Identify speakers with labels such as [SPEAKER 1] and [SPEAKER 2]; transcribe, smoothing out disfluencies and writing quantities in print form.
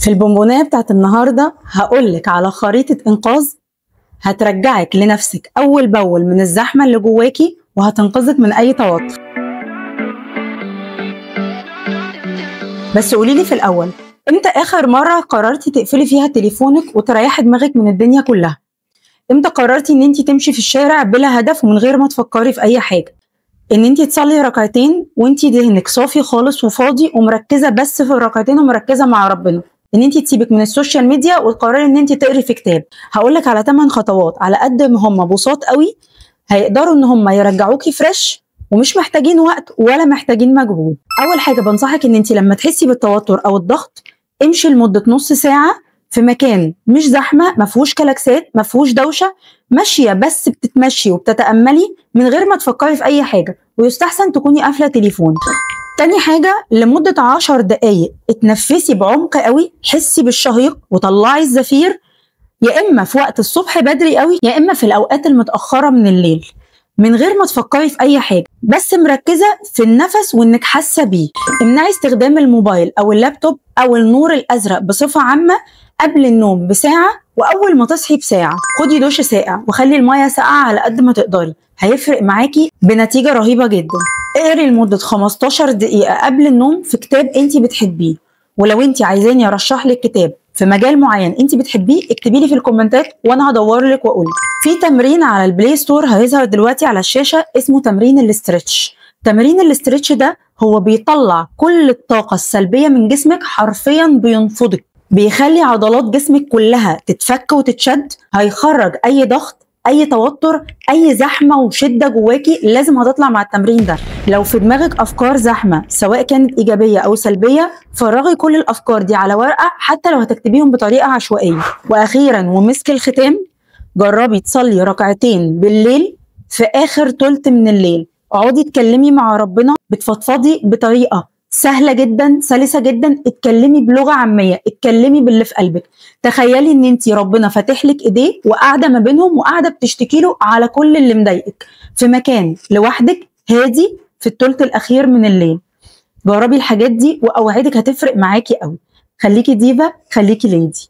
[SPEAKER 1] في البونبونايه بتاعت النهارده هقولك على خريطة انقاذ هترجعك لنفسك اول باول من الزحمة اللي جواكي، وهتنقذك من اي توتر. بس قوليلي في الاول، امتى اخر مرة قررتي تقفلي فيها تليفونك وتريحي دماغك من الدنيا كلها؟ امتى قررتي ان انت تمشي في الشارع بلا هدف ومن غير ما تفكري في اي حاجة؟ ان انت تصلي ركعتين وانت ذهنك صافي خالص وفاضي ومركزه بس في الركعتين ومركزه مع ربنا. ان انت تسيبك من ال social media وتقرري ان انت تقري في كتاب. هقولك على 8 خطوات على قد ما هم بساط قوي هيقدروا ان هم يرجعوكي fresh ومش محتاجين وقت ولا محتاجين مجهود. اول حاجة بنصحك ان انت لما تحسي بالتوتر او الضغط امشي لمدة نص ساعة في مكان مش زحمة، ما فيهوش كلاكسات، ما فيهوش دوشه، ماشية بس بتتمشي وبتتاملي من غير ما تفكري في اي حاجة، ويستحسن تكوني قافله تليفون. تاني حاجة لمدة 10 دقائق اتنفسي بعمق قوي، حسي بالشهيق وطلعي الزفير، يا اما في وقت الصبح بدري قوي يا اما في الاوقات المتاخرة من الليل، من غير ما تفكري في اي حاجة، بس مركزه في النفس وانك حاسه بيه. امنعي استخدام الموبايل او اللابتوب او النور الازرق بصفة عامة قبل النوم بساعة واول ما تصحي بساعة. خدي دوش ساقع وخلي المية ساقعه على قد ما تقدري، هيفرق معاكي بنتيجة رهيبة جدا. اقري لمدة 15 دقيقة قبل النوم في كتاب انت بتحبيه، ولو انت عايزاني ارشح لك كتاب في مجال معين انت بتحبيه اكتبي لي في الكومنتات وانا هدور لك واقول. في تمرين على ال Play Store هيظهر دلوقتي على الشاشة اسمه تمرين ال stretch. تمرين ال stretch ده هو بيطلع كل الطاقة السلبية من جسمك، حرفيا بينفضك، بيخلي عضلات جسمك كلها تتفك وتتشد، هيخرج اي ضغط، اي توتر، اي زحمة وشده جواكي لازم هتطلع مع التمرين ده. لو في دماغك افكار زحمة سواء كانت ايجابية او سلبية فرغي كل الافكار دي على ورقة حتى لو هتكتبيهم بطريقة عشوائية. واخيرا ومسك الختام، جربي تصلي ركعتين بالليل في اخر تلت من الليل، اقعدي اتكلمي مع ربنا، بتفضفضي بطريقة سهلة جدا سلسه جدا، اتكلمي بلغه عامية، اتكلمي باللي في قلبك. تخيلي ان انت ربنا فاتح لك ايديه وقاعدة ما بينهم وقاعدة بتشتكي له على كل اللي مضايقك، في مكان لوحدك هادي في الثلث الاخير من الليل. جربي الحاجات دي واوعدك هتفرق معاكي قوي. خليكي ديفا، خليكي lady.